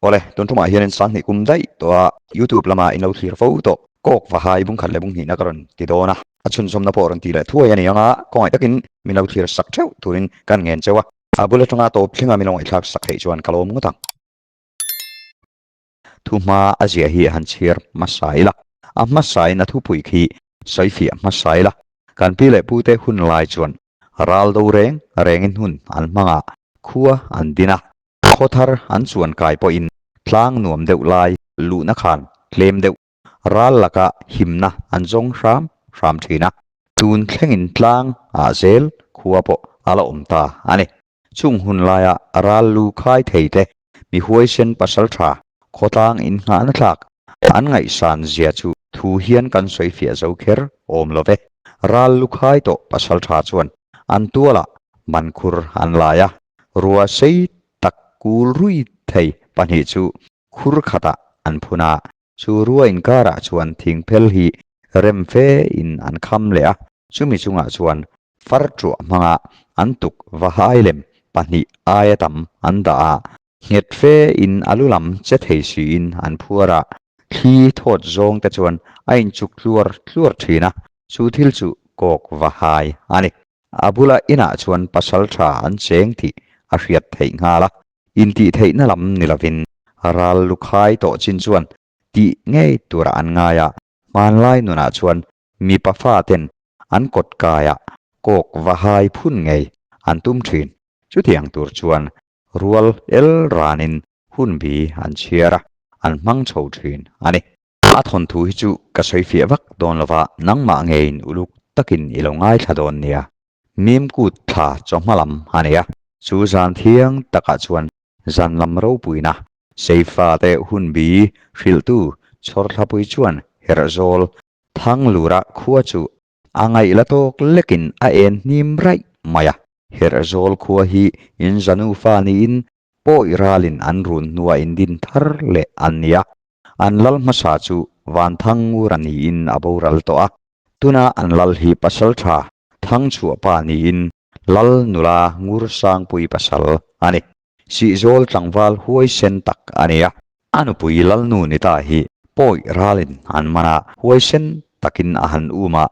Awle, tun tumah hianin 2000 kum daih tawh a, YouTube lama in lo thlir fo tawh. Kawk va hai bung khat leh bung hnihna ka rawn ti dawn a, a chhunzawmna pawh rawn ti leh thuai a ni ang a, khawngaih takin min lo thlir sak theuh turin kan ngen cheu a. A bul atanga tawp thlenga min lo ngaihthlak sak theih chuan ka lawm ngawt ang. Thuhma a ziah hi han chhiar hmasa ila, a hmasain a thupui khi sawi fiah hmasa ila, kan pi leh pute hun lai chuan ral do reng rengin hun an hmang a, khua an din a, Khaw thar an chuan kai pawhin tlang nuam deuh lai luhna khan tlem deuh ral laka himna an zawng hram hram thin a, tun thlengin tlang ah zel khua pawh a la awm ta a ni. Chung hun laia ral lu khai thei te mi huaisen pasal tha khawtlang innghahna thlak an ngaihsan zia chu thu hian kan sawi fiah zo kher awm lo ve. Ral lu khai tawh pasal tha chuan an tualah mankhur an lai a, Rua sei tak kul rui thei pahnih chu khur khatah an phun a, chu rua inkarah chuan thingphel hi rem fe in an kham leh a, chumi chungah chuan far ṭuah hmanga an tuk va hai lem pahnih aia tam an dah a, nghet fe in a lu lam che thei siin an phuar a, thli thawt zawng te chuan a inchuk tluar tluar ṭhin a, chu thil chu kawk va hai a ni. A bula inah chuan pasal tha an cheng tih a hriat theih nghal a, intih theihna lam ni lovin ral lu khai tawh chin chuan tih ngei turah an ngai a, hmanlai nunah chuan mipa faten an kawt kaiah kawk va hai phun ngei an tum thin. Chutiang tur chuan rual el ranin hunbi an chhiar a, an hmang chho thin a ni. A thawnthu hi chu ka sawi fiah vak dawn lova, nangmah ngeiin uluk takin i lo ngaithla dawn nia. Mim kut thla chawhma lam a nei a, chu zan thiang takah chuan zan lam ropuina Seifa te hunbi hrilhtu chhawrthlapui chuan Herhzawl Thanglura khua chu a ngaih la tawk lekin a en hnim raih mai a. Herhzawl khua hi in zanufa niin pawi ralin an run hnua indin thar leh an ni a. An lal hmasa chu Vanthangngur a niin a boral tawh a, tuna an lal hi pasal tha Thangchhuahpa niin lal nula Ngursangpui pasal a ni. Sihzawl tlangval huaisen tak a ni a, a nupui lalnu ni ta hi pawi ralin an man a, huaisen takin a han um a,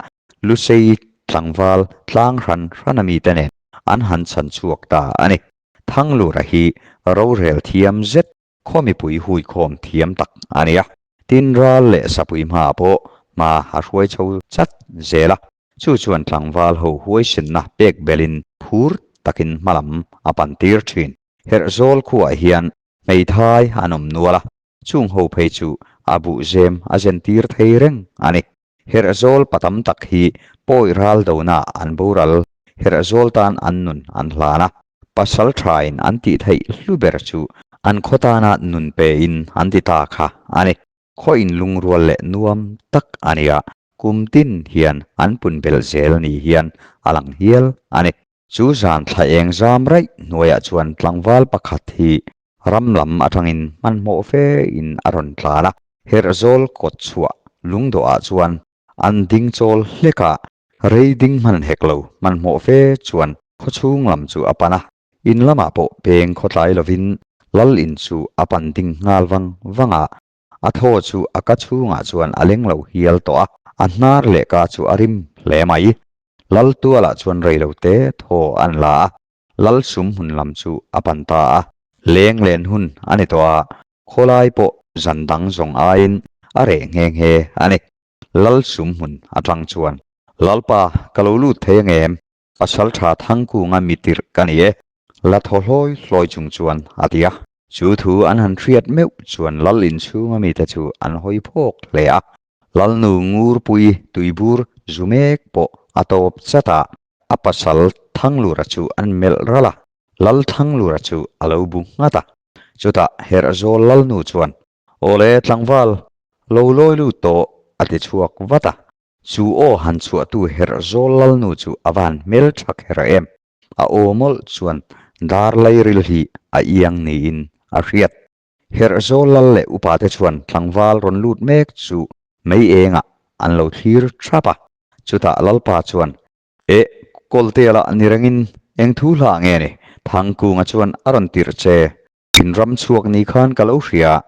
Lusei tlangval tlang hran hran a mite nen an han chhan chhuak ta a ni. Thanglura hi rorel thiam zet Khaw mipui huikhawm thiam tak a ni a, tin ral leh sapui hmaah pawh hma a hruai chho chat zel a, chu chuan tlangval ho huaisenna pek belin phur takin hmalam a pan tir thin. Herhzawl khuaah hian hmeithai an awm nual a, chung ho phei chu a buhzem a zen tir thei reng a ni. Herhzawl pa tam tak hi pawi ral dona an boral, Herhzawl tan an nun an hlan a, pasal thain an tih theih hlu ber chu an khaw tana nun pein an ti ta kha a ni. Khaw inlungrual leh nuam tak a ni a, kum tin hian an pun belh zel ni hian a lang hial a ni. Chu zan thla eng zam raih hnuaiah chuan tlangval pakhat hi Ram lam atangin hmanhmawh fe in a rawn tlan a, Herhzawl kawt chhuah lungdawhah chuan an ding chawl hlek a, rei ding hman hek lo hmanhmawh fe chuan khawchhung lam chu a pan a, in lamah pawh peng khawtlai lovin lal in chu a pan ding nghal vang vang a, a thaw chu a ka chhungah chuan a leng lo hial tawh a, a hnar leh ka chu a rim hle mai. Lal tualah chuan rei lo te thaw an la a, Lal sum hmun lam chu a pan ta a. Leng len hun a ni tawh a, khawlai pawh zan dang zawng aiin a reh nghe nghe a ni. Lal sum hmun atang chuan, Lalpa, ka lo lut thei angem? Pasal tha Thangkunga mi tirh ka ni e, la thaw hlawi hlawi chung chuan a ti a. Chu thu an han hriat meuh chuan Lal inchhunga mite chu an hawi phawk hle a. Lalnu Ngurpui tuibur zu mek pawh a tawp chat a. A pasal Thanglura chu an melh ralh a, Lal Thanglura chu a lo bu nghat a. Chutah Herhzawl Lalnu chuan, Awle tlangval, lo lawi lut tawh, a ti chhuak vat a. Chu aw han chhuahtu Herhzawl Lalnu chu a van hmel tha kher em? A aw mawlh chuan dar lairil hi a iang niin a hriat. Herhzawl Lal leh upate chuan tlangval rawn lut mek chu mei engah an lo thlir thap a. Chutah Lalpa chuan, Eh, Kawltea lah ni rengin eng thu hla nge ni? Thangkunga chuan a rawn tirh che. In ram chhuak ni khan ka lo hria,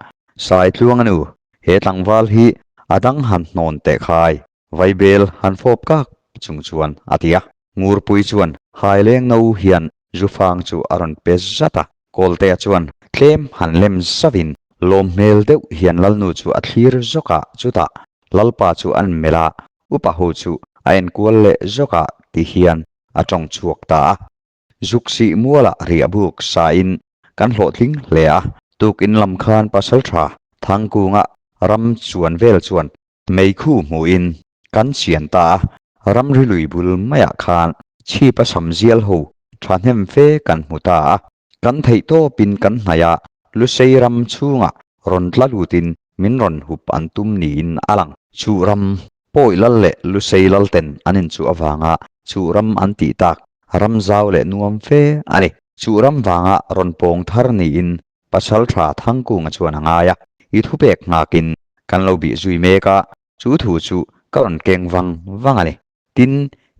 Saitluanga nu, he tlangval hi a dang han hnawn teh khai, Vaibel han fawp kak chung chuan a ti a. Ngurpui chuan haileng no hian zufang chu a rawn pe zat a. Kawltea chuan tlem han lem zauhin lawm hmel deuh hian Lalnu chu a thlir zawk a, chutah Lalpa chu an melh a, upa ho chu a enkual leh zawk a ti hian a tawng chhuak ta a. Zuksih mualah riahbuk sain kan hlawhtling hle a, tukin lam khan Pasaltha Thangkunga ram chuan vel chuan meikhu hmuhin kan chian ta a, ramri lui bul maiah khan chhip a sam zial ho thahnem fe kan hmu ta a, kan theih tawpin kan hnaih a, Lusei ram chhungah rawn tla lutin min rawn hup an tum niin a lang. Chu ram Pawi lal leh Lusei lalten an inchuh avanga chu ram an tih tak ram zau leh nuam fe a ni. Chu ram vanga rawn pawng thar niin Pasaltha Thangkunga chuan a ngai a, i thupek nghakin kan lo bih zui mek a, chu thu chu ka rawn keng vang vang a ni. Tin,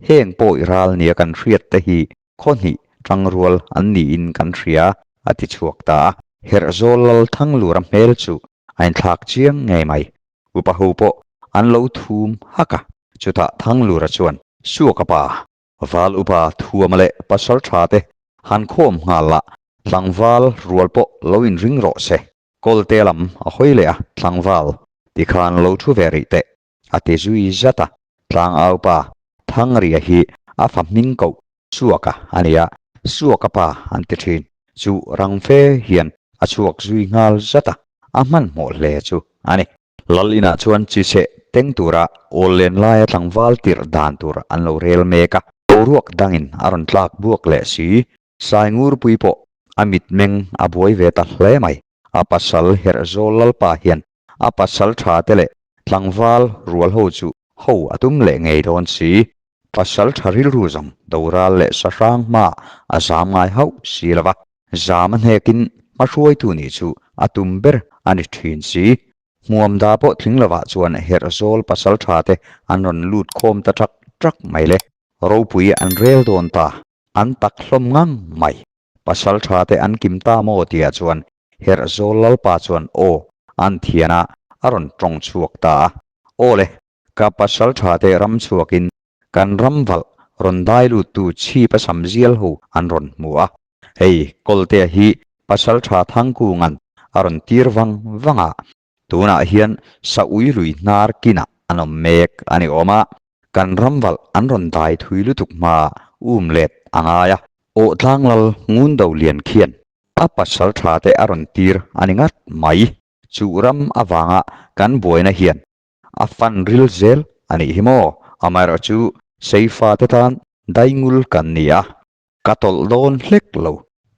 heng pawi ral nia kan hriat te hi khaw hnih tangrual an niin kan hria, a ti chhuak ta a. Herhzawl lal Thanglura hmel chu a inthlak chiang ngei mai. Upa ho pawh an lo thum hak a, chutah Thanglura chuan, Suaka pa, Val upa Thuama leh pasal tha te han khawm nghal la, tlangval rual pawh lo inring rawh se. Kawlte lam a hawi leh a, Tlangval, tikhan lo thu ve rih teh, a ti zui zat a, Tlangau pa Thangria hi a fa hming koh Suaka a ni a, Suaka pa an ti thin. Chu rang fe hian a chhuak zui nghal zat a, a hmanhmawh hle chu a ni. Lal inah chuan chiseh teng tura awl len laia tlangval tirh dan tur an lo rel mek a, boruak dangin a rawn tlak buak leh si. Saingurpui pawh a mitmeng a buai ve ta hle mai. A pasal Herhzawl Lalpa hian a pasal tha te leh tlangval rual ho chu ho a tum leh ngei dawn si. Pasal tha rilru zawng doral leh sahrang hma a zam ngai hauh si lo va, zam a hnekin hmahruaitu nih chu a tum ber a ni thin si. Hmuamda pawh tling lovah chuan Herhzawl pasal tha te an rawn lut khawm ta ṭak ṭak mai le. Ropui an rel dawn ta, an tak hlawm ngang mai. Pasal tha te an kim ta maw tia chuan Herhzawl Lalpa chuan aw an thian a, a rawn tawng chhuak ta a. Aw le, ka pasal tha te ram chhuakin kan ram valh rawn dai luttu chhip a sam zial ho an rawn hmu a. Hei Kawltea hi pasal tha Thangkunga'n a rawn tir vang vang a, Tunah hian Saui lui hnar kinah an awm mek a ni awm a, kan ramvalh an rawn dai thui lutuk hma um let a ngai a. Awh tlanglal ngun do lian khian a pasal tha te a rawn tir a ni ngat mai. Chu ram avanga kan buaina hian a fan ril zel a nih hi maw? Amaherawhchu Seifa te tan daingul kan ni a, Ka tawlh dawn hlek lo.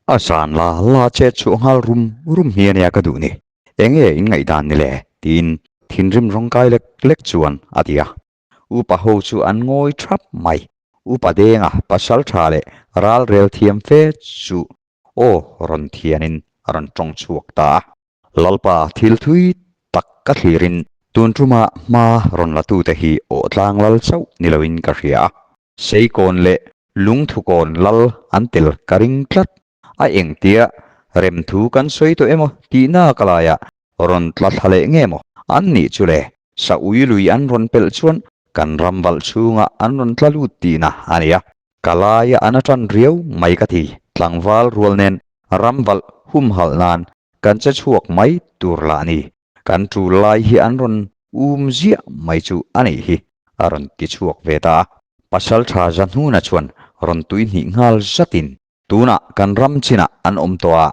A zan la la chet chhuah nghal rum rum hi ania ka duh ni. Enge in ngaihdan ni le? tiin thinrim rawngkai lek lek chuan a ti a. Upa ho chu an ngawi thap mai. Upa Denga pasal tha leh ral rel thiam fe chu aw rawn thianin a rawn tawng chhuak ta a. Lalpa thil thui tak ka thlirin tun tumah hma rawn la tute hi aw tlang lal chauh ni loin ka hria a. Seikawn leh Lungthukawn lal an tel ka ring tlat. A engtia remthu kan sawi tawh emaw tihna ka laiah rawn tla thla leh nge maw? An nih chu le, sa ui lui an rawn pelh chuan kan ram valh chhungah an rawn tla lut tihna a ni a. Ka laia an atan riau mai ka ti. Tlangval rual nen ram valh humhalh nan kan che chhuak mai tur lah ni. Kan tul lai hi an rawn um ziah mai chu a nih hi, a rawn ti chhuak ve ta a. Pasaltha Zahnuna chuan rawn tui hnih nghal zatin, Tunah kan ram chinah an awm tawh a,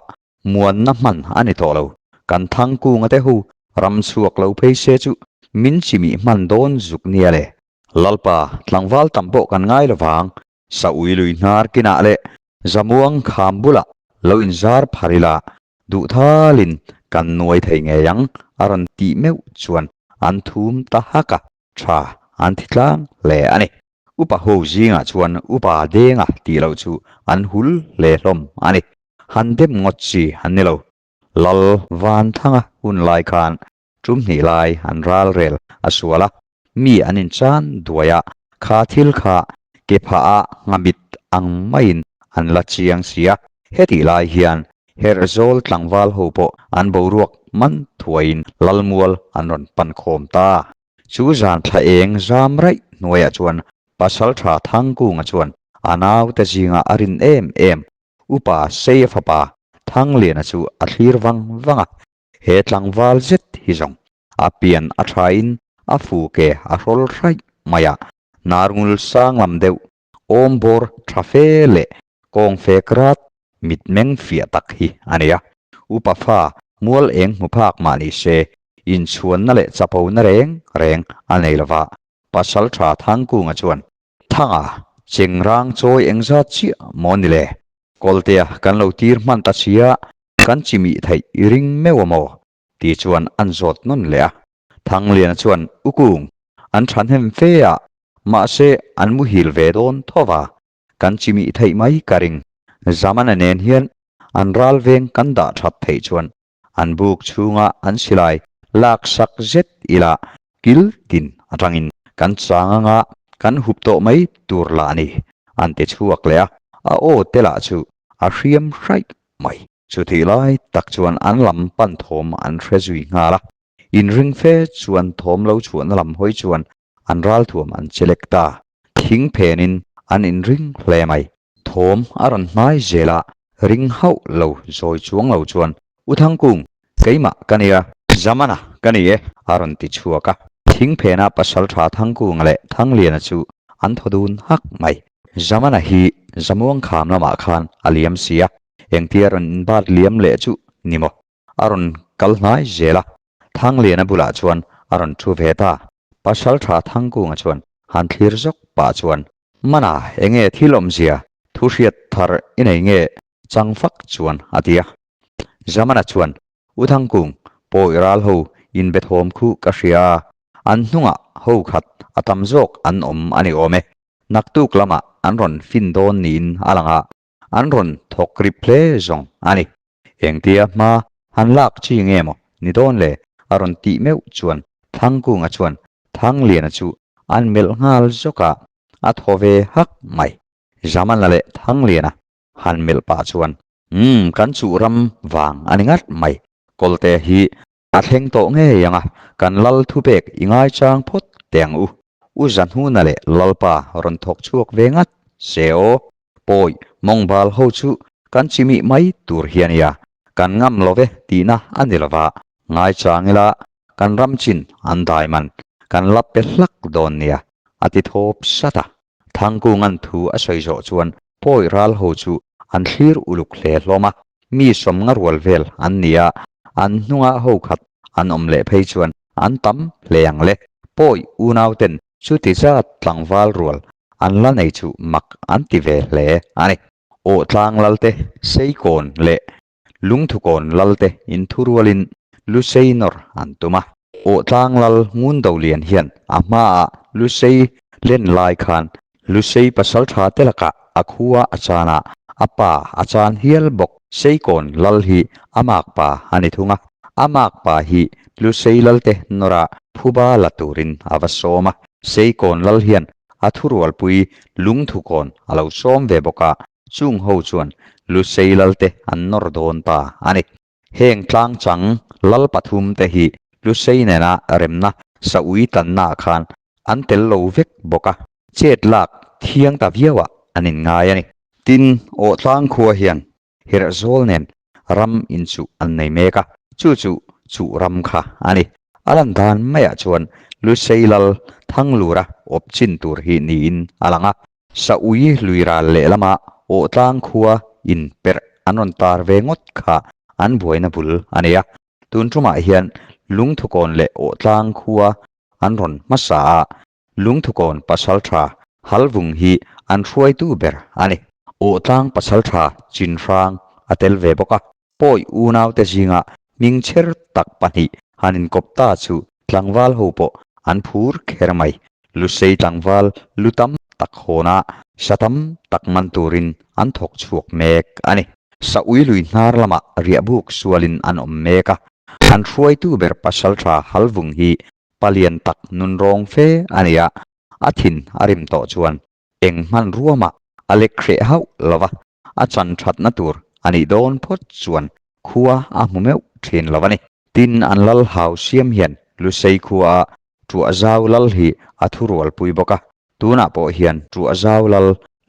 muanna hman a ni tawh lo. Kan Thangkunga te ho ram chhuak lo phei se chu min chimih hman dawn zuk nia le. Lalpa, tlangval tam pawh kan ngai lo vang, sa ui lui hnar kinah leh Zamuang kham bulah lo inzar phar ila, Duh thalin kan nuai thei ngei ang a rawn tih meuh chuan an thum ta hak a, tha an thi tlang hle a ni. Upa ho zingah chuan upa denga tih loh chu an hul hle hlawm a ni. Han dem ngawt chi an ni lo. Lal Vanthanga hun lai khan tum hnih lai an ral rel a sual a, mi an inchan duai a, kha thil kha ke phah a nghamit ang maiin an la chiang si a. Hetih lai hian. Herhzawl tlangval ho pawh an boruak man thuaiin Lalmual an rawn pan khawm ta. Chu zan thla eng zam raih hnuaiah chuan Pasalṭha Thangkunga chuan a naute zinga a rin em em Upa Seia fapa Thangliana chu a thlir vang vang a, he tlangval zet hi zawng a pian a thain a fu ke a hrawl hraih mai a, Narngul sang lam deuh awm bawr tha fe leh kawng fek rat mitmeng fiah tak hi a nei a. Upa fa mual eng hmu phak mah ni se, inchhuanna leh chapona reng reng a nei lo va, Pasaltha Thangkunga chuan, Thanga, chengrang chawi engzat chiah maw ni le? Kawltea kan lo tir hman ta sia, kan chimih theih i ring meuh a maw? Ti chuan an zawt nawn leh a. Thangliana chuan U Kung, an thahnem fe a, mahse an muhil ve dawn tho va, kan chimih theih mai ka ring. Zamana nen hian an ral veng kan dah that theih chuan an buk chhunga an silai lak sak zet ila kil tin atangin kan chang anga kan hup tawh mai tur lah a ni, an ti chhuak leh a, a aw te lah chu a hriam hraih mai. Chutih lai tak chuan an lam pan thawm an hre zui nghal a, inring fe chuan thawm lo chhuahna lam hawi chuan an ralthuam an che lek ta. Thing phenin an inring hle mai. Thawm a rawn hnai zel a, ring hauh lo zawi chuang lo chuan, U Thangkung, keimah ka nia, Zamana ka ni e, a rawn ti chhuak a. Thing phena pasaltha Thangkunga leh Thangliana chu an thaw dun hak mai. Zamana hi Zamuangkham lamah khan a liam si a, Engtia rawn inbat liam leh chu ni maw? A rawn kal hnai zel a, Thangliana bulah chuan a rawn thu ve ta. Pasaltha Thangkunga chuan han thlir zawk pah chuan, Mana, enge thil awmzia thu hriat thar i nei nge? Chang fak chuan a ti a. Zamana chuan, U Thangkung, pawi ral ho inbe thawm khu ka hria a, an hnungah ho khat a tam zawk an awm a ni awm e. Naktuk lamah an rawn fin dawn niin a lang a, An rawn thawk rip hle zawng a ni. Engtia hma han lak chi nge maw ni dawn le? A rawn tih meuh chuan Thangkunga chuan Thangliana chu an melh nghal zawk a, a thaw ve hak mai. Zamana leh Thangliana han melh pah chuan, Umm, kan chuh ram vang a ni ngat mai. Kawlte hi a thleng tawh ngei ang a, kan lal thupek i ngaichang phawt teh ang u. U Zahnuna leh Lalpa rawn thawk chhuak ve ngat se aw. Pawi, mawngbal ho chu kan chimih mai tur hi a nia, kan ngam lo ve tihna a ni lova, ngaichang ila kan ram chin an dai man kan la pe hlak dawn nia, a ti thawp sat a. Thangkunga'n thu a sawi zawh chuan pawi ral ho chu an thlir uluk hle hlawm a, mi sawmnga rual vel an ni a, an hnunga ho khat an awm leh phei chuan an tam hle ang le. Pawi unauten chuti zat tlangval rual an la nei chu mak an ti ve hle a ni. Awhtlang lalte Seikawn leh Lungthukawn lalte inthurualin Lusei nawr an tum a. Awhtlang lal Ngundolian hian a hmaah Lusei len lai khan Lusei pasaltha te lakah a khua a chan a, a pa a chan hial bawk. Seikawn lal hi a makpa a ni thung a, a makpa hi Lusei lalte nawra phuba la turin a va sawm a. Seikawn lal hian a thurualpui Lungthukawn a lo sawm ve bawk a, chung ho chuan Lusei lalte an nawr dawn ta a ni. Heng tlang chang lal pathum te hi Lusei nena remna saui tannaah khan an tel lo vek bawk a, chet lak thiang ta viauah an inngai a ni. Tin, Awhtlang khua hian Herhzawl nen ram inchuh an nei mek a, chu chu chuh ram kha a ni. A lan dan maiah chuan Lusei lal Thanglura awp chin tur hi niin a lang a, Saui lui ral lehlama Awhtlang khua in perh an rawn tar ve ngawt kha an buaina bul a ni a. Tun tumah hian Lungthukawn leh Awhtlang khua an rawn hmasa a, Lungthukawn pasaltha Halvung hi an hruaitu ber a ni. Awhtlang pasaltha Chinhrang a tel ve bawk a, pawi unaute zinga hmingchher tak pahnih han inkawp ta chu tlangval ho pawh an phur kher mai. Lusei tlangval lu tam tak hawna sa tam tak man turin an thawk chhuak mek a ni. Saui lui hnar lamah riahbuk sualin an awm mek a, an hruaitu ber pasaltha Halvung hi palian tak nunrawng fe a ni a, a thin a rim tawh chuan eng hmanrua mah a lek hreh hauh lo va, a chan thatna tur a nih dawn phawt chuan khua a hmu meuh thin lo a ni. Tin, an lal hau siam hian Lusei khuaa Ṭuahzau lal hi a thurualpui bawk a, tunah pawh hian Ṭuahzau lal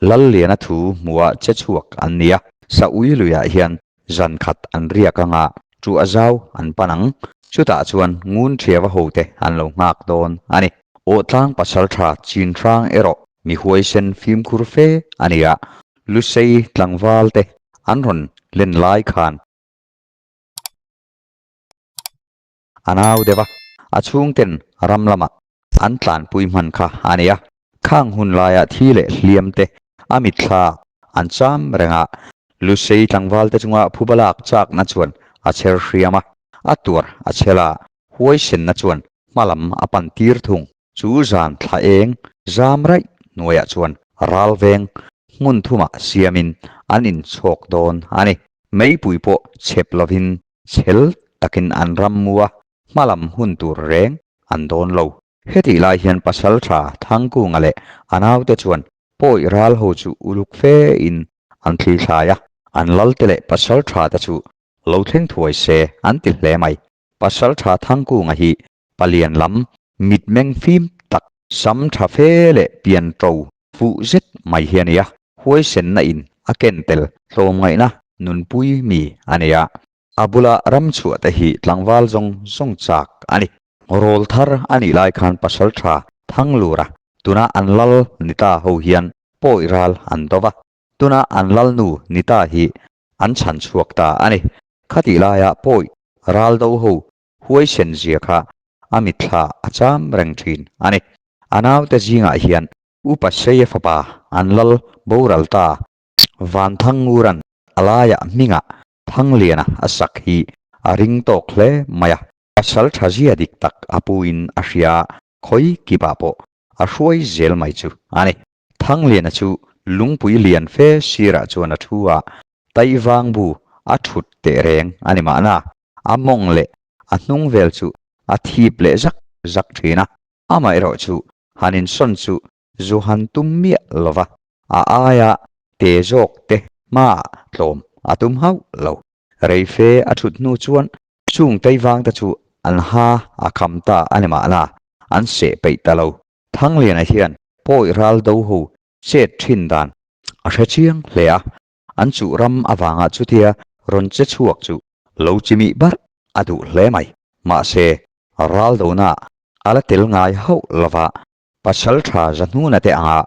Lalliana thu hmua che chhuak an ni a, Saui luiah hian zan khat an riak anga Ṭuahzau an pan ang, chutah chuan ngun ṭhiava hote an lo nghak dawn a ni. Awhtlang pasalṭha Chinhrang erawh mi huaisen fimkhur fe a ni a, Lusei tlangval te an rawn len lai khan A nau deuh a, a chhungten ram lamah an tlanpui hman kha a ni a. Khang hun laia thi leh hliam te a mitthla an cham reng a, Lusei tlangval te chunga phuba lak chakna chuan a chher hriam a, a tuar a chhel a, huaisenna chuan hma lam a pan tir thung. Chu zan thla eng zam raih hnuaiah chuan ral veng hmun thumah siamin an inchhawk dawn a ni. Meipui pawh chhep lovin chhel takin an ram mu a, hma lam hun tur reng an dawn lo. Hetih lai hian Pasaltha Thangkunga leh a naute chuan pawi ral ho chu uluk fe in an thli thlai a, an lalte leh Pasaltha te chu lo thleng thuai se an ti hle mai. Pasaltha Thangkunga hi palian lam mitmeng fim tak, sam tha fe leh pian to fuh zet mai hi a ni a, huaisenna in a ken tel tlawmngaihna nunpui mi a ni a, a bula ram chhuah te hi tlangval zawng zawng chak a ni. Rawl thar a nih lai khan pasal tha Thanglura tuna an lal ni ta ho hian pawi ral an do va, tuna an lalnu ni ta hi an chhan chhuak ta a ni. Khatih laia pawi ral do ho huaisen zia kha a mitthla a cham reng thin a ni. A naute zingah hian Upa Seia fapa an lal boral ta Vanthangnguran a laiah hmingah Thangliana a sak hi a ring tawk hle mai a, pasal tha zia dik tak a puin a hria khawi kipah pawh a hruai zel mai chu a ni. Thangliana chu lungpui lian fe sirah chuan a thu a, Taivang bu a thut teh reng a ni mahna, a mawng leh a hnung vel chu a thip leh zak zak thin a, amaherawh chu han insawn chu zu han tum miah lo va, a aia te zawk te hmaah tlawm a tum hauh lo. Reife a thut hnu chuan chung Taivang te chu an ha a kham ta a ni mahna, an seh peih ta lo. Thangliana hian pawi ral do ho chet thin dan a hre chiang hle a, an chuh ram avanga chutia rawn che chhuak chu lo chimih barh a duh hle mai. Mahse, ral dona a la tel ngai hauh lova pasal tha Zahnuna te anga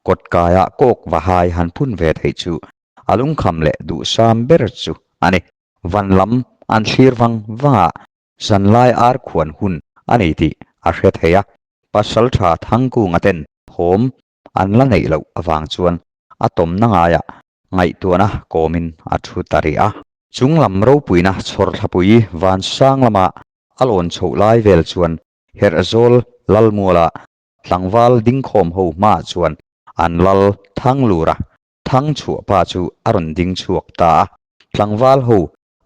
kawtkaia kawk vahai han phun ve theih chu a lungkham leh duhsam ber chu a ni. Van lam an thlir vang vang a, Zanlai ar khuan hun a nei tih a hre thei a, Pasalṭha Thangkunga ten thawm an la neih loh avang chuan a tawmna ngaiah ngaihtuahna kawmin a thu ta rih a. Chunglam ropuina chhawrthlapui vansang lama a lawn chhoh lai vel chuan Herhzawl Lalmuala tlangval dingkhawm ho hmaah chuan an lal Thanglura Thangchhuah pa chu a rawn ding chhuak ta a, tlangval ho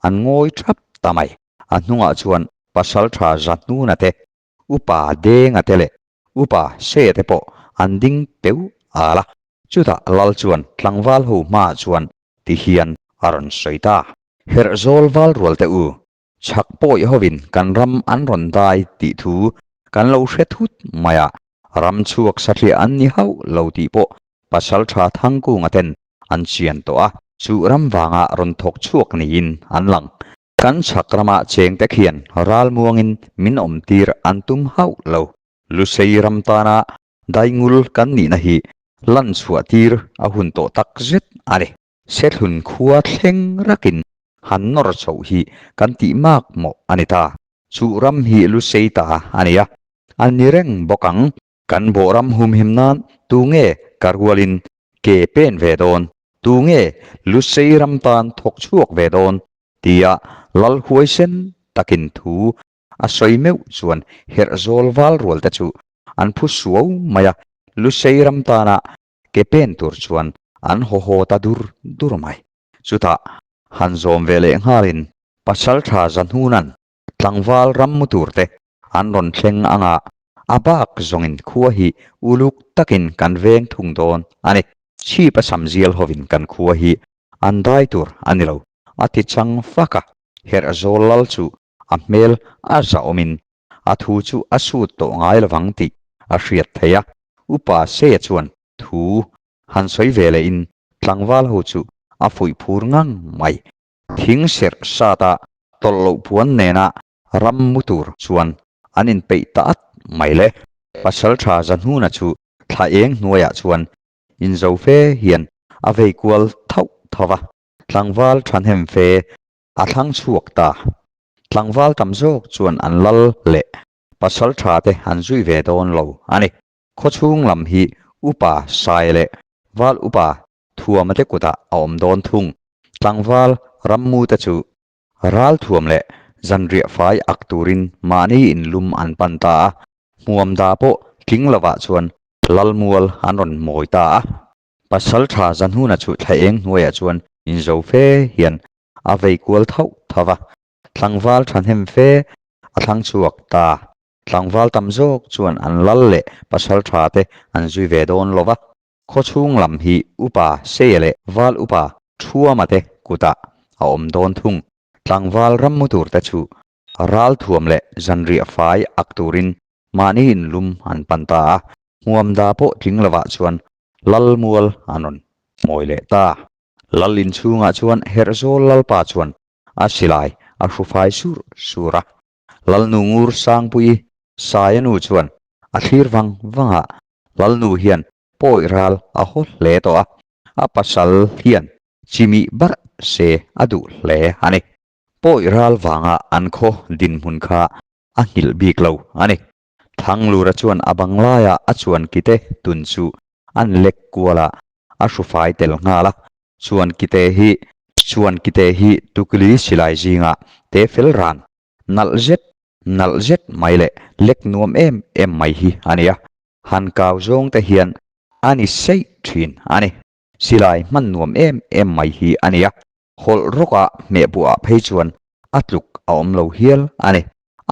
an ngawi thap ta mai. A hnungah chuan Pasalṭha Zahnuna te, Upa Denga te leh Upa Seia te pawh an ding peu al a. Chutah Lal chuan tlangval ho hmaah chuan ti hian a rawn sawi ta. Herhzawl val rual te u, chhak pawih hovin kan ram an rawn dai tih thu kan lo hre thut mai a, ram chhuak satliah an ni hauh lo tih pawh Pasalṭha Thangkunga ten an chian tawh a, chu ram vanga rawn thawk chhuak niin an lang. Kan chhak rama chengte khian ralmuangin min awmtir an tum hauh lo. Lusei ram tana daingul kan nihna hi lan chhuah tir a hun tawh tak zet a ni. Sethlun khua thleng rakin han nawr chhoh hi kan tih mak mawh a ni ta. Chu ram hi Lusei ta a ni a, a ni reng bawk ang. Kan bawhram humhim nan tu nge ka rualin ke pen ve dawn, tu nge Lusei ram tan thawk chhuak ve dawn tia lal huaisen takin thu a sawi meuh chuan herh zawl val rual te chu an phu suau mai a, Lusei ram tana ke pen tur chuan an haw haw ta dur dur mai. Chutah han zawm ve leh nghalin Pasaltha Zahnuna'n Tlangval ram mu tur te an rawn thleng anga a bak zawngin khua hi uluk takin kan veng thung dawn a ni. Chhip a sam zial hovin kan khua hi An dai tur a ni lo, a ti chang fak a. Herhzawl lal chu a hmel a zahawmin a thu chu a sut tawh ngai lovang tih a hriat theih a. Upa Seia chuan thu han sawi ve lehin tlangval ho chu a fuih phur ngang mai. Thing serh sata tawlh loh puan nena ram mu tur chuan an inpeih ta at mai le. Pasaltha Zahnuna chu thla eng hnuaiah chuan inzo fe hian a vei kual thauh thauh a, tlangval thahnem fe a thlang chhuak ta. Tlangval tam zawk chuan an lal leh pasaltha te an zui ve dawn lo a ni. Khawchhung lam hi upa Sai leh Val upa Thuama te kutah a awm dawn thung. Tlangval rammu te chu Ralthuam leh zanriah fai ak turin mahni inlum an pan ta a, hmuam da pawh tling lovah chuan Lalmual an rawn mawi ta a. Pasaltha Zahnuna chu thla eng hnuaiah chuan inzo fe hian a vei kual thauh thauh a, tlangval thahnem fe a thlang chhuak ta. Tlangval tam zawk chuan an lal leh pasaltha te an zui ve dawn lo va. Khawchhung lam hi Upa Seia leh Val Upa Thuama te kutah a awm dawn thung. Tlangval rammu tur te chu ralthuam leh zanriah fai ak turin mahni inlum an pan ta a, hmuamda pawh tling lovah chuan Lalmual an rawn mawi leh ta. Lal inchhungah chuan Herhzawl Lalpa chuan a silai a hru fai sur sur a. Lalnu Ngur Sangpuii Saia nu chuan a thlir vang vang a, Lalnu hian pawi ral a haw hle tawh a, a pasal hian chimih barh se a duh hle a ni. Pawi ral vanga an khaw dinhmun kha a nghilh bik lo a ni. Thanglura chuan a bang laia a chuan kite tun chu an lek kual a, a hrufai tel nghal a, chuan kite hi chuan kite hi tukili silai zinga te fel ran nalh zet nalh zet mai leh lek nuam em em mai hi a ni a, han kau zawng te hian a ni seih thin a ni. Silai hman nuam em em mai hi a ni a, hawlh rawka hmeh buah phei chuan a tluk a awm lo hial a ni.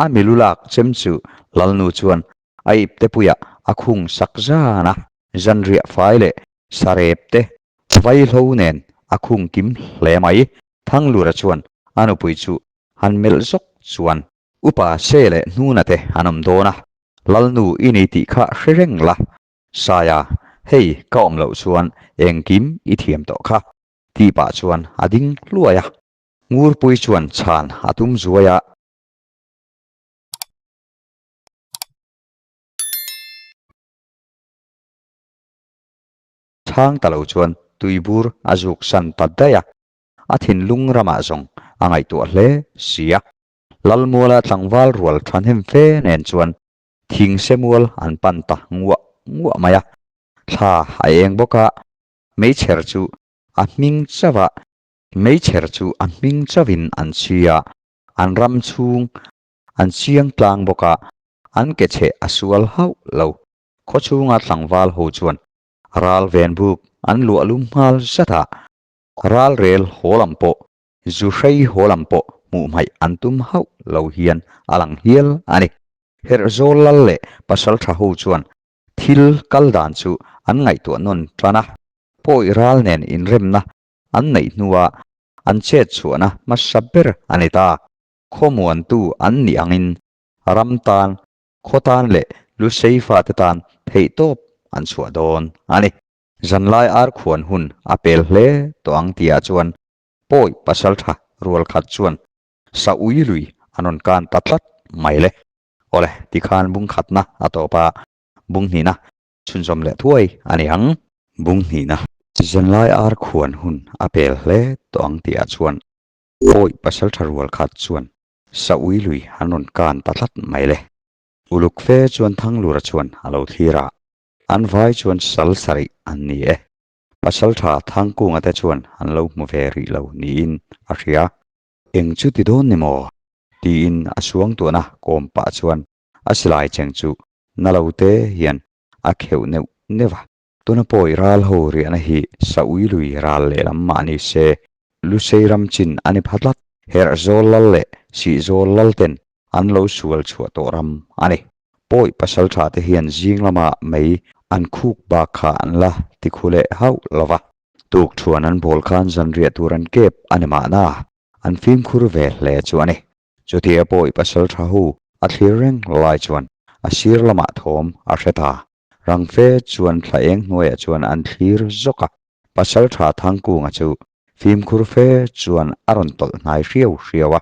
A milu lak chem chu Lalnu chuan a ipte puiah a khung sak zan a, zanriah fai leh sarep te vaihlo nen a khung kim hle mai. Thanglura chuan a nupui chu han melh zawk chuan Upa Se leh Hnuna te an awm dawn a, Lalnu i ni tih kha hre reng la, Saia, hei ka awm loh chuan engkim i thiam tawh kha, tih pah chuan a ding hluai a. Ngurpui chuan chhan a tum zuai a. Chhang ta lo chuan tuibur a zuk san ta daih a, a thinlung ramah zawng a ngaihtuah hle si a. Lalmuala tlangval rual thahnem fe nen chuan thingse mual an pan ta nguah nguah mai a, thla a eng bawk a, meichher chu a hming chauh a, meichher chu a hming chauhin an chhi a, an ram chhung an chiang tlang bawk a, an ke chheh a sual hauh lo. Khawchhunga tlangval ho chuan ral ven buk an luah lum nghal zat a, ral rel haw lam pawh zu hrei haw lam pawh hmuh hmaih an tum hauh lo hian a lang hial a ni. Herhzawl lal leh pasaltha ho chuan thil kal dan chu an ngaihtuah nawn tan a, pawi ral nen inremna an neih hnua an chet chhuahna hmasa ber a ni ta. Khawmuantu an nih angin ram tan Khaw tan leh Lusei fate tan theihtawp an chhuah dawn a ni. Zanlai ar khuan hun a pel hle tawh ang tihah chuan pawi pasaltha rual khat chuan sa ui lui an rawn kan ta tlat mai le. Awle, tikhan bung khatna a tawp a, bung hnihna chhunzawm leh thuai a ni ang. Bung hnihna. Zanlai ar khuan hun a pel hle tawh ang tihah chuan pawi pasaltha rual khat chuan Sa ui lui an rawn kan ta tlat mai le. Uluk fe chuan Thanglura chuan a lo thlir a, an vai chuan sal sarih an ni e. Pasaltha Thangkunga te chuan an lo hmu ve rih lo niin a hria. Eng chu ti dawn ni maw? tiin a suangtuahna kawm pah chuan a silai cheng chu na lo te hian a kheuh neuh neuh a. Tuna pawi ral ho riahna hi sa ui lui ral lehlam mah ni se, Lusei ram chin a ni pha tlat. Herhzawl lal leh Sihzawl lal ten an lo sual chhuah tawh ram a ni. Pawi pasal tha te hian zing lama mei an khuk bak kha an la ti khu leh hauh lo va. Tukṭhuan an bawl khan zanriah tur an kep a ni mahna, an fimkhur ve hle chu a ni. Chutia pawi pasal ṭha ho a thlir reng lai chuan a sir lamah thawm a hre ta. Rang fe chuan thla eng hnuaiah chuan an thlir zawk a, pasal ṭha Thangkunga chu fimkhur fe chuan a rawn tawlh hnai hriau hriau a,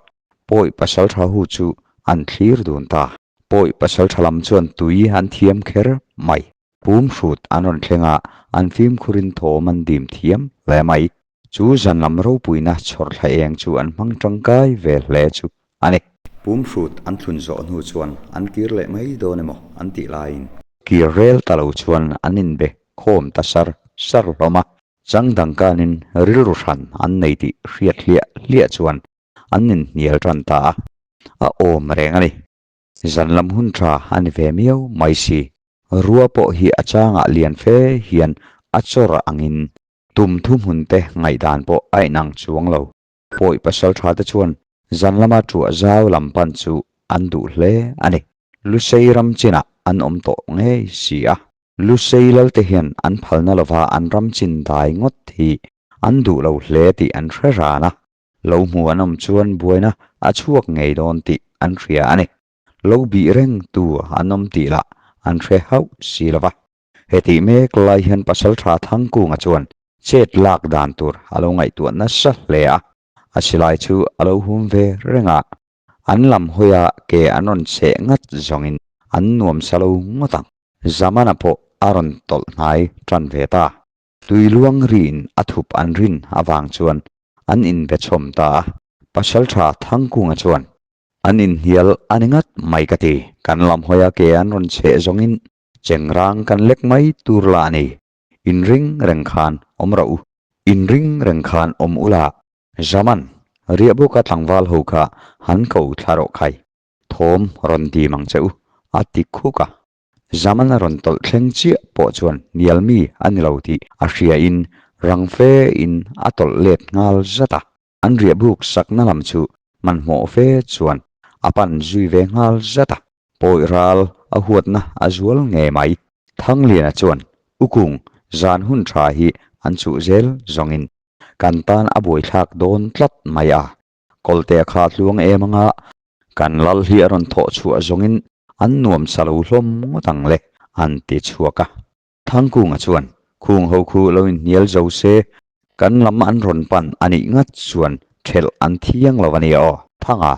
pawi pasal ṭha ho chu an thlir dun ta. Pawi pasal ṭha lam chuan tui an thiam kher mai. Pum hrut an rawn thleng a, an fimkhurin thawm an dim thiam hle mai. Chu zan lam ropuina chhawrthla eng chu an hmang tangkai ve hle chu a ni. Pum hrut an thlun zawh hnu chuan an kir leh mai dawn emaw an tih laiin. Kir rel ta lo chuan an inbe khawm ta sar sar hlawm a, chang dang kanin rilru hran an nei tih hriat hliah hliah chuan an inhnial tan ta a, a awm reng a ni. Zan lam hun tha a ni ve miau mai si. Rua pawh hi a changah lian fe hian a chawr angin tum thuhmun te ngaihdan pawh a inang chuang lo. Pawi pasal tha te chuan zan lama ṭuah zau lam pan chu an duh hle a ni. Lusei ram chinah an awm tawh ngei si a. Lusei lalte hian an phalna lova an ram chin dai ngawt hi an duh lo hle tih an hre ran a. Lo hmu an awm chuan buaina a chhuak ngei dawn tih an hria a ni. Lo bih reng tu an awm tih lah an hre hauh si lo va. Hetih mek lai hian Pasaltha Thangkunga chuan chet lak dan tur a lo ngaihtuah nasa hle a, a silai chu a lo hum ve reng a, an lam hawia ke an rawn cheh ngat zawngin an nuamsa lo ngawt ang. Zamana pawh a rawn tawlh hnai tan ve ta. Tui luang riin a thup an rin avang chuan an inbe chhawm ta a, Pasaltha Thangkunga chuan, An inhnial a ni ngat mai ka ti, kan lam hawia ke an rawn cheh zawngin Chengrang kan lek mai tur lah a ni. Inring reng khan awm rawh u. Inring reng khan awm u la. Zaman, riahbuka tlangval ho kha han ko thla rawh khai. Thawm rawn dim ang che u, a ti khuk a. Zaman a rawn tawlh thleng chiah pawh chuan hnial mi a ni lo tih a hriain rang fe in a tawlh let nghal zat a. An riahbuk sakna lam chu hmanhmawh fe chuan a pan zui ve nghal zat a. Pawi ral a huatna a zual ngei mai. Thangliana chuan U Kung zan hun tha hi an chuh zel zawngin kan tan a buaithlak dawn tlat mai a, Kawltea kha tluang em anga kan lal hi a rawn thawh chhuah zawngin an nuam sa lo hlawm ngawt ang le an ti chhuak a. Thangkunga chuan Khung ho khu lo inhnial zo se kan lam an rawn pan a nih ngat chuan thelh an thiang lo a nia aw. Thanga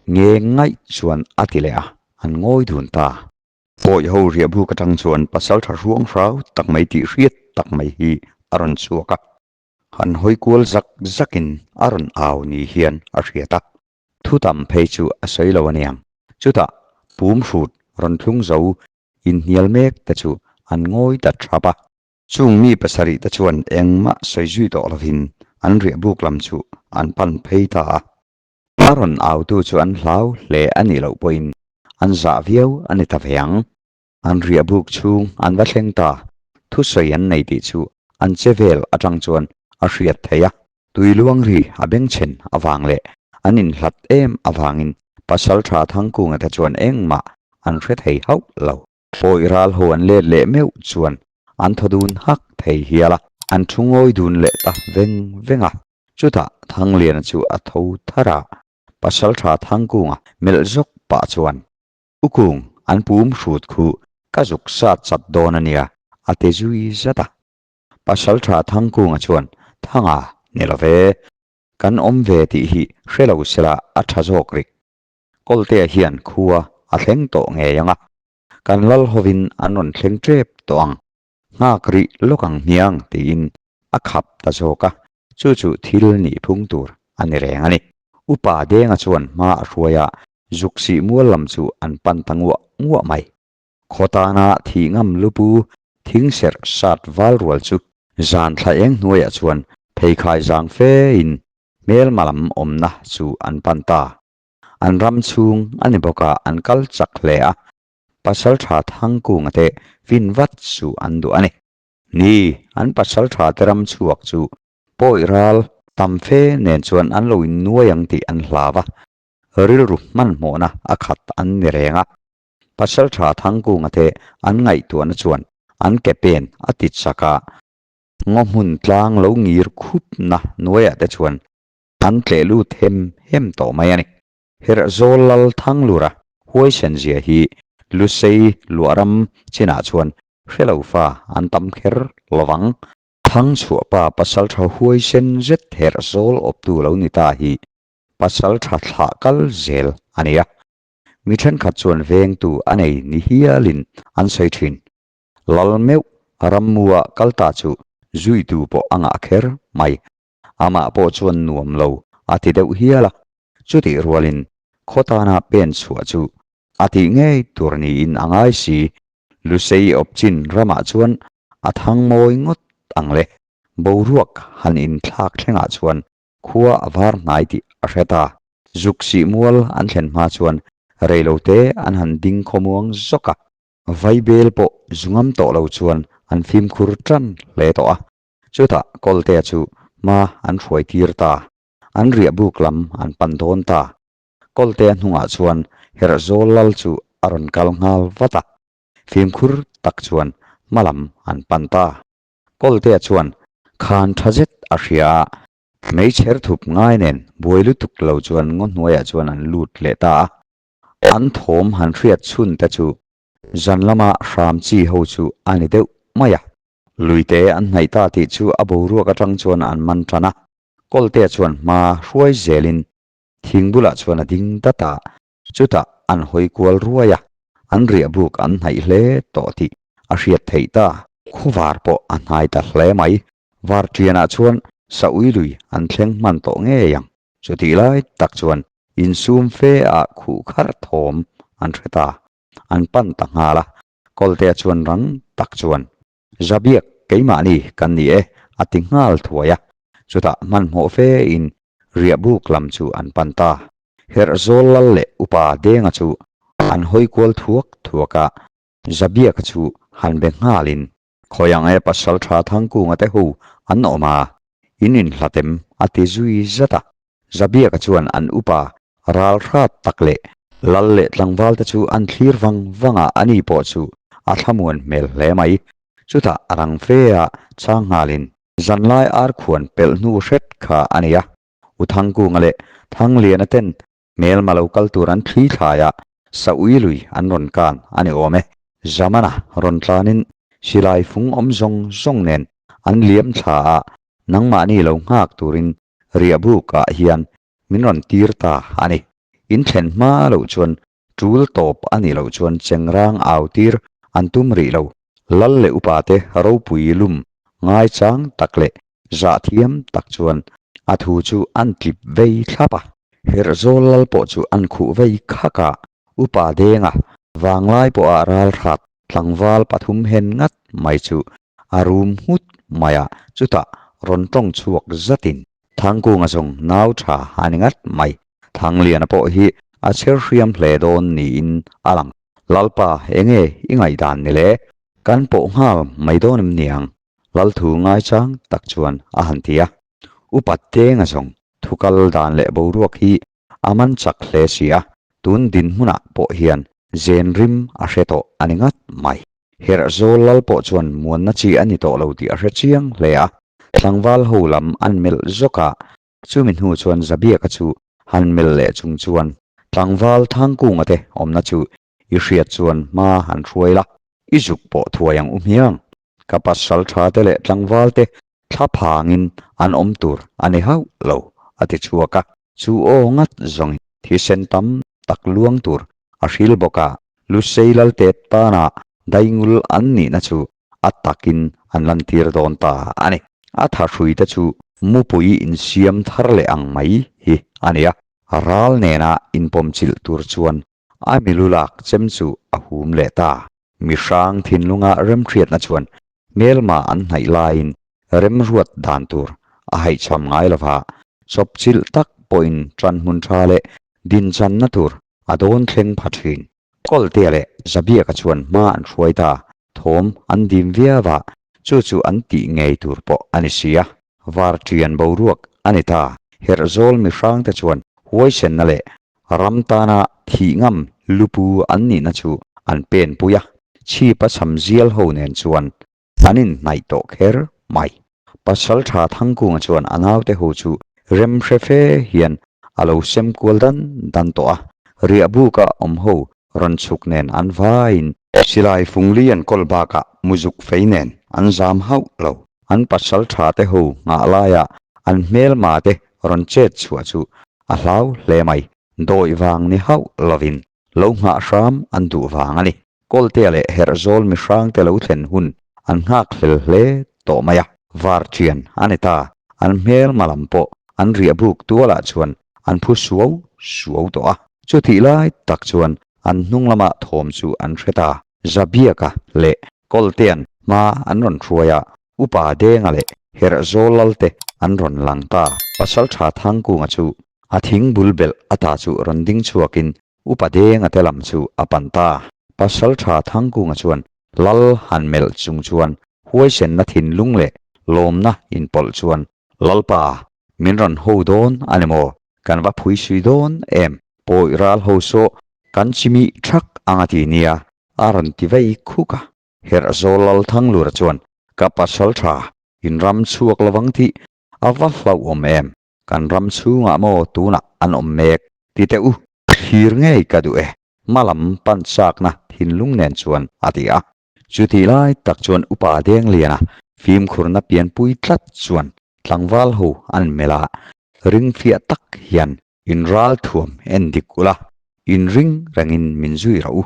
Nge ngaih chuan a ti leh a, an ngawi dun ta. Pawi ho riah buk atang chuan pasaltha hruang hrau tak mai tih hriat tak mai hi a rawn chhuak a. Han hawi kual zak zakin a rawn au ni hian a hriat a. Thu tam phei chu a sawi lo aniang. Chutah pum hrut rawn thlung zo inhnial mek te chu an ngawi ta thap a. Chung mi pasarih te chuan engmah sawi zui tawh lovin an riah buk lam chu an pan phei ta a. A rawn autu chu an hlau hle a nih loh pawhin an zah viau a ni ta ve ang. An riah buk chhung an va thleng ta, thusawi an nei tih chu an che vel atang chuan a hriat theih a. Tui luang ri a bengchhen avang leh an inhlat em avangin Pasaltha Thangkunga te chuan engmah an hre thei hauh lo. Pawi ral ho an let leh meuh chuan an thaw dun hak thei hial a, an thu ngawi dun leh ta veng veng a. Chutah Thangliana chu a tho thar a, Pasaltha Thangkunga melh zawk pah chuan, U Kung, an pum hrut khu ka zuk sat chat dawn a nia, a ti zui zat a. Pasaltha Thangkunga chuan, Thanga, ni lo ve, kan awm ve tih hi hre lo sela a tha zawk rik. Kawltea hian khua a thleng tawh ngei ang a, kan lal hovin an rawn thleng tep tawh ang. Nghak rih lawk ang hniang tiin a khap ta zawk a, chu chu thil nih phung tur a ni reng a ni. Upa Denga chuan hma a hruai a, zuk sih mual lam chu an pan ta nguah nguah mai. Khaw tana thih ngam lupu thing serh sat val rual chu zan thla eng hnuaiah chuan pheikhai zang fe in hmelma lam awmna chu an pan ta. An ram chhung a ni bawk a, an kal chak hle a, Pasaltha Thangkunga te fin vat chu an duh a ni. Ni, an pasaltha te ram chhuak chu pawi ral tam fe nen chuan an lo innuai ang tih an hlau a, rilru hmanhmawhna a khat an ni reng a. Pasaltha Thangkunga te an ngaihtuahna chuan an ke pen a ti chak a. Ngaw hmun tlang lo ngir khupna hnuaiah te chuan an tleh lut hem hem tawh mai a ni. Herhzawl lal Thanglura huaisen zia hi Lusei luahram chinah chuan hrelo fa an tam kher lovang. Thangchhuahpa pasaltha huaisen zet Herhzawl awptu lo ni ta hi pasaltha thlah kal zel a ni a. Mi thenkhat chuan vengtu a nei ni hialin an sawi thin. Lal meuh rammua kal ta chu zuitu pawh a ngah kher mai. Amah pawh chuan nuam lo a ti deuh hial a, chutih rualin khaw tana pen chhuah chu a tih ngei tur niin a ngai si. Lusei awpchin ramah chuan a thang mawi ngawt ang le. Boruak han inthlak thlengah chuan khua a var hnai tih a hre ta. Zuk sih mual an thlen hma chuan reilote an han ding khawmuang zawk a. Vaibel pawh zu ngam tawh lo chuan an fimkhur tan hle tawh a. Chutah Kawltea chu hma an hruai tir ta. An riah buk lam an pan dawn ta. Kawltea hnungah chuan Herhzawl lal chu a rawn kal nghal vat a. Fimkhur tak chuan hma lam an pan ta. Kawltea chuan khan tha zet a hria a, hmeichher thup ngai nen buai lutuk lo chuan ngaw hnuaiah chuan an lut leh ta a. An thawm han hriat chhun te chu zan lama hram chi ho chu a ni deuh mai a. Luite an hnaih ta tih chu a boruak atang chuan an man tan a, Kawltea chuan hma hruai zelin thing bulah chuan a ding dat a, chutah an hawi kual ruai a, an riah buk an hnaih hle tawh tih a hriat theih ta. Khuvar pawh a hnai ta hle mai, Varṭianah chuan Saui lui an thleng hman tawh ngei ang. Chutih lai tak chuan insum fe ah khuh kharh thawm an hre ta, an pan ta nghal a, Kawltea chuan rang tak chuan, Zabiak keimahni kan ni e, a ti nghal thuai a. Chutah hmanhmawh fe in riahbuk lam chu an pan ta. Herhzawl lal leh upa Denga chu an hawi kual thuak thuak a, Zabiaka chu han be nghalin, Khawi ang e pasal tha Thangkunga te ho an awm a, in inhlatem a ti zui zat a. Zabiaka chuan an upa ral hrat tak leh lal leh tlangval te chu an thlir vang vang a, ani pawh chu a thlamuan hmel hle mai. Chutah a rang fe a chang nghalin zanlai ar khuan pelh hnu hret kha a nei a, U Thangkunga leh Thangliana ten hmelma lo kal tur an thli thlai a, Saui lui an rawn kan a ni awm e. Zamana rawn tlanin silai fung awm zawng zawng nen an liam thla a, nangmahni lo nghak turin riahbuk ah hian min rawn tir ta a ni. In thlen hma loh chuan tul tawp a nih loh chuan chengrang au tir an tum rih lo. Lal leh upa te ropui lum ngaichang tak leh zah thiam tak chuan a thu chu an tlip vei thlap a. Herhzawl lal pawh chu an khuh vei khak a, upa denga vanglai pawha ralhrat tlangval pathum hen ngat mai chu a rum nghut mai a, chutah rawn tawng chhuak zatin. Thangkunga zawng nau tha a ni ngat mai. Thangliana pawh hi a chher hriam hle dawn niin a lang. Lalpa, enge i ngaihdan ni le? Kan pawh nghal mai dawn em niang? Lalthu ngaichang tak chuan a han ti a. Upa Tenga zawng thu kal dan leh boruak hi a man chak hle si a, tun dinhmunah pawh hian zen rim a hre tawh a ni ngat mai. Herhzawl lal pawh chuan muanna chi a ni tawh lo tih a hre chiang hle a, tlangval ho lam an melh zawk a, chumi hnu chuan Zabiaka chu han melh leh chung chuan tlangval Thangkunga te awmna chu i hriat chuan hma han hruai la, i zuk pawh thuai ang u hmiang. Ka pasal tha te leh tlangval te thla phangin an awm tur a ni hauh lo, a ti chhuak a. Chu aw ngat zawngin thisen tam tak luang tur a hril bawk a, Lusei Lalte tana daingul an nihna chu a takin an lantir dawn ta a ni. A thahrui te chu mupui insiam thar leh ang mai hi a ni a, ral nena inpawmchilh tur chuan a milu lak chem chu a hum leh ta. Mihrang thinlunga remhriatna chuan hmelma an hnaih laiin remruat dan tur a haihchham ngai lova, chawpchilh tak pawhin ṭanhmun ṭha leh dinchanna tur a dawn thleng pha ṭhin. Kawltea leh Zabiaka chuan hma an hruai ta, thawm an dim viau a, chu chu an tih ngei tur pawh a ni si a. Varṭian boruak a ni ta, Herhzawl mihrangte chuan huaisenna leh Ram tana thih ngam lupu an nihna chu an pen pui a, chhipa cham zial ho nen chuan an inhnaih tawh kher mai. Pasalṭha Thangkunga chuan a naute ho chu rem hre fe hian a lo sem kual dan dan tawh a, riahbuka awm ho rawn chhuk nen an vaiin silai fungli an kawl bakah muzuk fei nen an zam hauh lo. An pasalṭha te ho nghah laia an hmelma te rawn chet chhuah chu a hlau hle mai. Dawih vang ni hauh lovin lo nghah hram an duh vang a ni. Kawltea leh Herhzawl mihrangte lo thlen hun an nghak hlel hle tawh mai a, var ṭhian a ni ta. An hmelma lam pawh an riah buk tualah chuan an phu suau suau tawh a. Chutih lai tak chuan an hnung lama thawm chu an hre ta. Zabiaka leh Kawltea'n hma an rawn hruai a, Upa Denga leh Herhzawl Lalte an rawn lang ta. Pasalṭha Thangkunga chu a thing bul belh ata chu rawn ding chhuakin Upa Denga te lam chu a pan ta. Pasalṭha Thangkunga chuan Lal han melh chung chuan huaisenna thinlung leh lawmna inpawlh chuan, Lalpa, min rawn ho dawn a ni maw? Kan va phui sui dawn em? Pawi ral ho saw kan chimih thak ang a ti nia, a rawn ti vei khuk a. Herhzawl Lal Thanglura chuan, Ka pasalṭha, in ram chhuak lovang tih a va hlauhawm em? Kan ram chhungah maw tunah an awm mek? Ti teh u, thlir ngei ka duh e, hma lam pan chakna thinlung nen chuan a ti a. Chutih lai tak chuan Upa Dengliana fimkhurna pianpui tlat chuan tlangval ho an melh a, ring fiah tak hian in ral thuam en dik ula, in ring rengin min zui rawh u,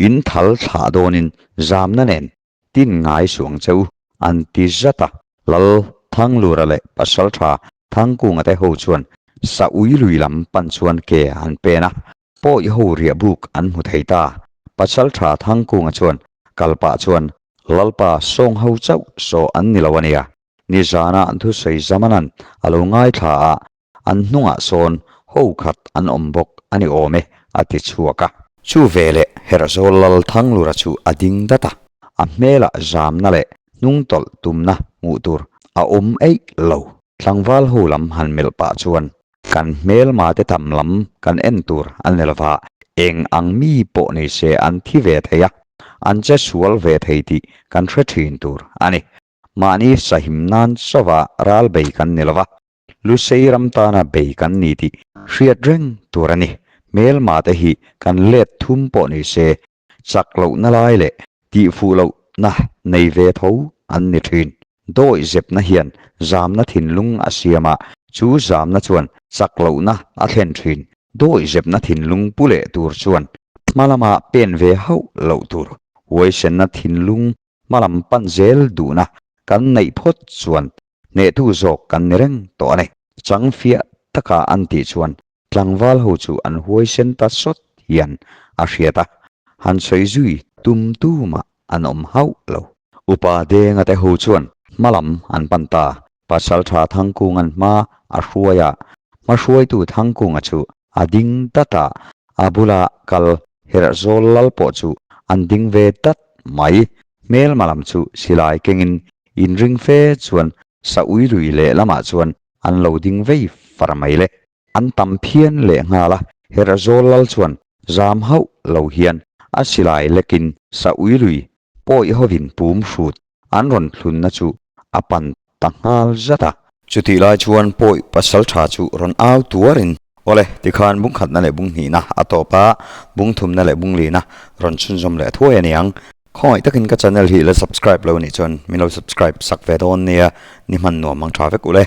in thal thlah dawnin zamna nen Tin ngai suang che u, an ti zat a. Lal Thanglura leh Pasaltha Thangkunga te ho chuan sa ui lui lam pan chuan ke an pen a, pawi ho riah buk an hmu thei ta. Pasaltha Thangkunga chuan kal pah chuan, Lalpa sawng ho chauh saw an ni lo a nia, nizana an thusawi zamanan a lo ngaithla a, An hnungah sawn ho khat an awm bawk a ni awm e, a ti chhuak a. Chu veleh Herhzawl Lal Thanglura chu a ding dat a, a hmelah zamna leh hnungtawlh tumna hmuh tur a awm eih lo. Tlangval ho lam han melh pah chuan kan hmelma te tam lam kan en tur a ni lova, eng ang mi pawh ni se an thi ve thei a, an che sual ve thei tih kan hre thin tur a ni. Mahni sahim nan chauha ral bei kan ni lova, Lusei ram tana bei kan ni tih hriat reng tur a ni. Hmelma te hi kan let thum pawh ni se, chak lohna lai leh tihfuh lohna nei ve tho an ni thin. Dawi zepna hian zamna thinlung a siam a, chu zamna chuan chak lohna a thlen thin. Dawi zepna thinlung pu leh tur chuan hma lama pen ve hauh loh tur. Huaisenna thinlung hma lam pan zel duhna kan neih phawt chuan Hnehtu zawk kan ni reng tawh a ni. Chang fiah taka an tih chuan tlangval ho chu an huaisen ta sawt hian a hriat a, han sawi zui tum tumah an awm hauh lo. Upa Denga te ho chuan hma lam an pan ta, Pasaltha Thangkunga'n hma a hruai a, hmahruaitu Thangkunga chu a ding dat a, a bula kal Herhzawl lal pawh chu an ding ve dat mai. Hmelma lam chu silai kengin inring fe chuan sa ui lui leh lamah chuan an lo ding vei far mai le. An tam phian leh nghal a, Herhzawl lal chuan zam hauh lo hian a silai lekin sa ui lui pawi hovin pum hrut an rawn thlunna chu a pan ta nghal zat a. Chutih lai chuan pawi pasal tha chu rawn au tuarin, Awle, tikhan bung khatna leh bung hnihna a tawp a, bung thumna leh bung lihna rawn chhunzawm leh thuai a niang. Khawngaih takin ka channel hi la subscribe lo nih chuan min lo subscribe sak ve dawn nia, ni hman nuam ang tha vek u le.